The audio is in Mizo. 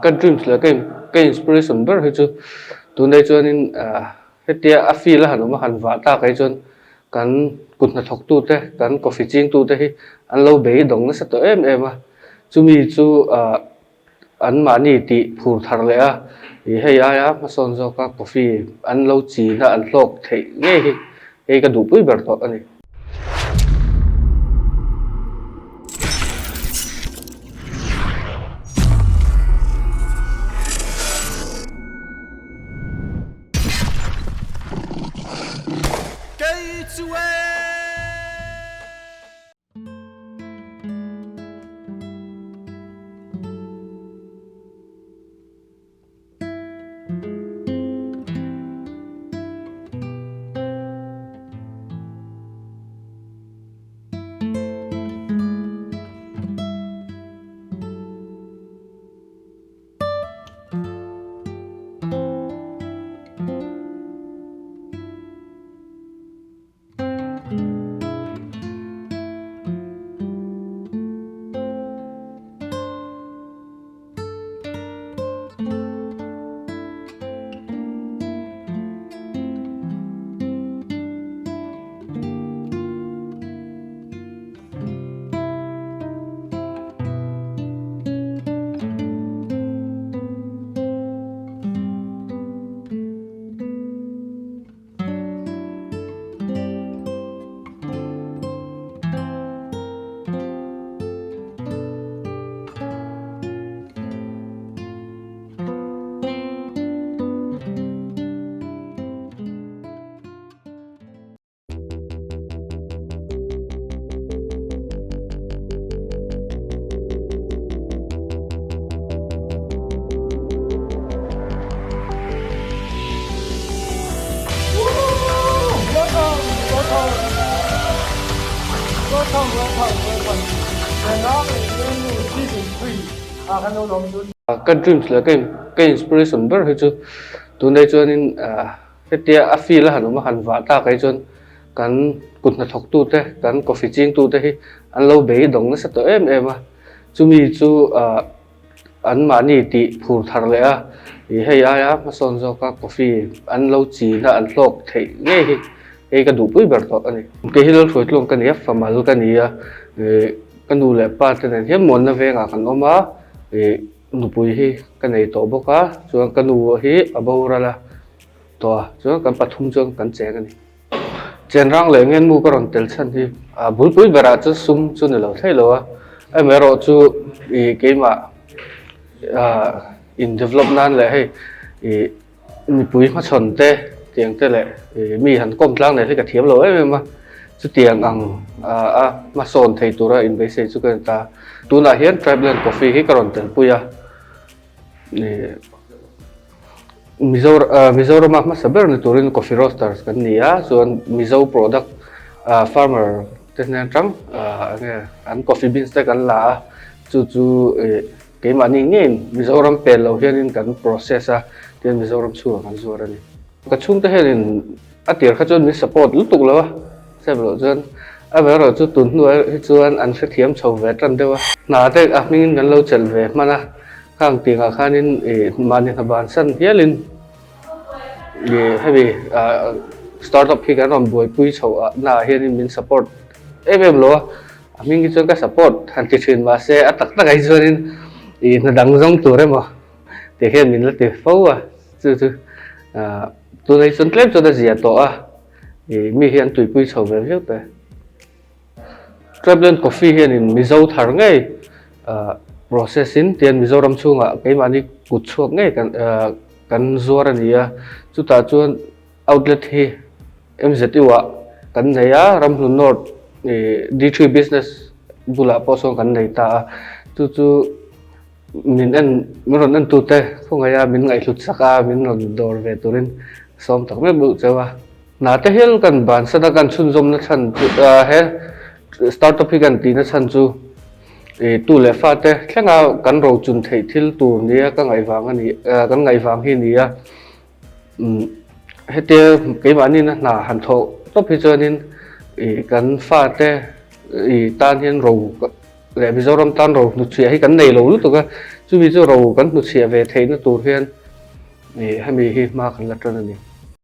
Ka dreams leh ka inspiration ber hi chu tunlai chuanin hetia a feel a han awm a han vah tak ai chuan kan kut hnathawktute kan coffee chingtute hi an lo beidawng nasa tawh em em a, chumi chu an mahni tih phur thar leh a, ih hei aia hmasawn zawka coffee an lo china an hlawk theih ngei hi hei ka duhpui ber tawh a ni. Kei chu e! Ka dreams leh ka inspiration ber hi chu tunlai chuanin hetia a feel a han awm a han vah tak ai chuan kan kut hnathawktute kan coffee chingtute hi an lo beidawng nasa tawh em em a, chumi chu An mahni tih phur thar leh a, ih hei aia hmasawn zawka coffee an lo china an hlawk theih ngei hi hei ka duhpui ber tawh a ni. Kei hi Lalhruaitluang ka ni a, famal ka ni a, ih ka nu leh pa te nen hian muanna vengah kan awm a, ih nupui hi ka nei tawh bawk a, chuan ka nu hi a boral a tawh a, chuan kan pathum chuan kan cheng a ni. Chenrang leh ngenmu ka rawn tel chhan hi a bulpui berah chuan sum chu ni lo thei lo a, amaherawh chu ih keimah ah in develop nan leh hei ih mipui hmachhawn te tiang te leh ih mi han kawm tlang leh hi ka thiam lo em em a, chutiang ang a hmasawn thei tura inbeisei chu ka ni ta. Tunah hian Tribeland Coffee hi ka rawn telpui a. Mizorama hmasa ber ni turin Coffee Roasters kan ni a, chuan Mizo product farmer te hnen atang enge an coffee beans te kan la a, chu chu keimahni ngeiin Mizoram pel lo hianin kan process a, tin Mizoram chhungah kan zuar a ni. Ka chhungte hianin a tir kha chuan min support lutuk lo a, Step loh chuan amaherawh chu tun hnuah hi chuan an hrethiam chho ve tan deuh a. Hna te a hmingin kan lo chelh ve hman a, khang tingah khanin ih mahni hna bansan hialin ih hemi startup hi kan rawn buaipui chho ah naah hianin min support em em lo a, a hming hi chuan ka support han ti thin mahse a tak takah hi chuanin ih hna dang zawng tur emaw tih hian min la ti fo a, chu chu tunah hi chuan tlem chuan a zia tawh a. Ih mi hi an tuipui chho ve viau ta e. Trapland Coffee hianin Mizo thar ngei process in tian Mizoram chhungah keimahni kut chhuak ngei kan kan zuar a ni a. Chutah chuan outlet hi MZU ah kan nei a, Ramhlun North ih D3 Business bulah pawh sawn kan nei ta a. Chu chu min en min rawn en tute khawngaih a min ngaihhlut sak a min rawn dawr ve turin sawm tak meuh meuh cheu a. Hna te hial kan bansan a kan chhunzawmna chhan chu he startup hi kan tihna chhan chu ih tu leh fa te thlenga kan rochun theih thil tur nia ka ngaih vang a ni kan ngaih vang hi a ni a. Umm hetia keimahni na hna han thawh tawp hi chuanin ih kan fate ih tan hian ro leh Mizoram tan ro hnutchhiah hi kan nei lo lutuk a. Chumi chu ro kan hnuchhiah ve theihna tur hian hemi hi hma kan la tan a ni.